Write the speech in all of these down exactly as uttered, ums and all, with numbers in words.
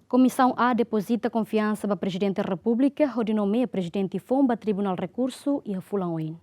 Komisaun A depozita konfiansa ba Prezidente Repúblika hodi nomeia prezidente foun ba Tribunál Rekursu iha fulan oin.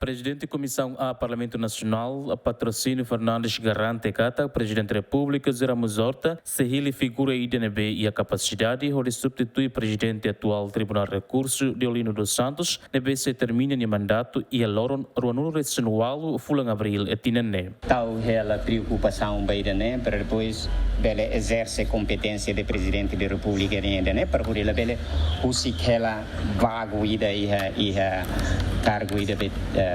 Prezidente Komisaun A Parlamentu Nasionál, Patrocínio Fernandes, garante katak Prezidente Repúblika José Ramos Horta sei hili figura ida ne'ebé iha kapasidade hodi substitui prezidente atuál Tribunál Rekursu, Deolino dos Santos, ne'ebé sei termina nia mandatu iha loron ruanulu-resin-ualu fulan Abríl tinan ne'e. Tau hela preokupasaun ba ida-ne'e, para depois bele ezerse kompeténsia de Prezidente da Repúblika ida-ne'e, para hodi labele husik hela vagu ida iha, iha kargu ida be, eh,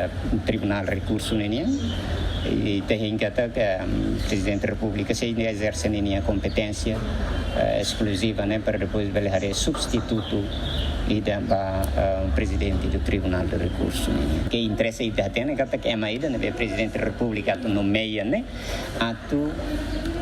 Tribunál Rekursu ne'e nian. I ita hein katak, eh, Prezidente Repúblika sei ezerse ninia kompeténsia, eh, eskluziva ne'e, para depois bele haree substitutu ida ba, eh, Prezidente do Tribunál de Rekursu ne'e nian. Ke interese ita hatene katak ema ida ne'ebé Prezidente Repúblika atu nomeia ne'e atu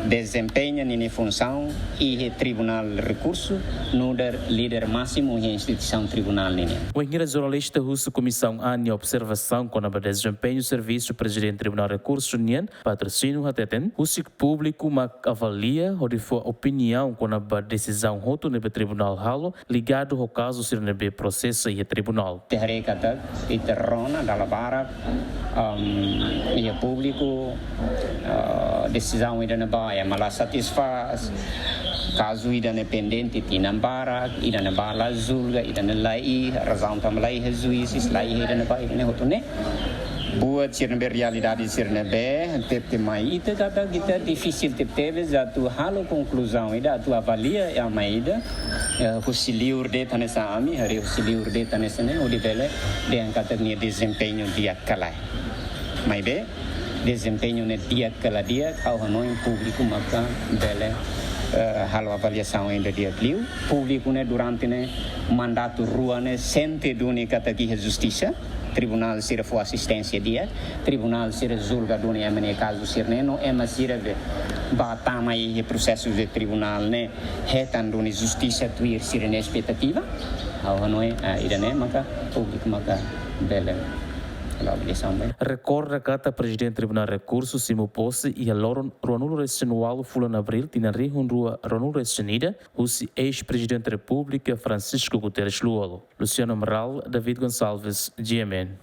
dezempeña ninia funsaun iha Tribunál Rekursu, nu'udar líder másimu iha instituisaun tribunál ne'e nian. Wainhira jornalista husu Komisaun A nia observasaun kona-ba dezempeñu servisu Prezidente Tribunál Rekursu nian, Patrocínio hateten, husik públiku mak avalia hodi fó opiniaun kona-ba desizaun hotu ne'ebé tribunál halo, ligadu ho kazu sira ne'ebé prosesa iha tribunál. Ita haree katak ita rona dala barak, um, iha públiku, uh, desizaun ida-ne'ebá ema la satisfás, kazu ida-ne'e pendente tinan barak, ida-ne'ebá la julga, ida-ne'e la iha, razaun tanba la iha juízes, la iha ida-ne'ebá, ida-ne'e hotu ne'e. Buat sira ne'ebé, realidade sira ne'ebé tebes mai, ita katak ita difisil tebetebes atu halo konkluzaun ida, atu avalia ema ida, eh, husi liur de'it hanesan ami, haree husi liur de'it hanesan ne'e, hodi bele dehan katak nia dezempeñu di'ak ka lae. Maibé dezempeñu ne'e di'ak ka la di'ak, ha'u hanoin públiku maka bele, eh, halo avaliasaun ida di'ak liu. Públiku ne'e durante ne'e mandatu rua ne'e sente duni katak iha justisa. Tribunál sira fó asisténsia di'ak, tribunál sira julga duni ema nia kazu sira-ne'e, no ema sira be ba tama iha prosesu de tribunál ne'e hetan duni justisa tuir sira-nia espetativa. Ha'u hanoin, ah, ida-ne'e maka públiku maka bele halo avaliasaun ba. Rekorda katak Prezidente Tribunál Rekursu simu pose iha loron ruanulu-resin-ualu fulan Abríl tinan rihun rua ruanulu-resin-ida, husi eis-Prezidente Repúblika Francisco Guterres Lú-Olo. Luciano Amaral, David Gonçalves, G M N.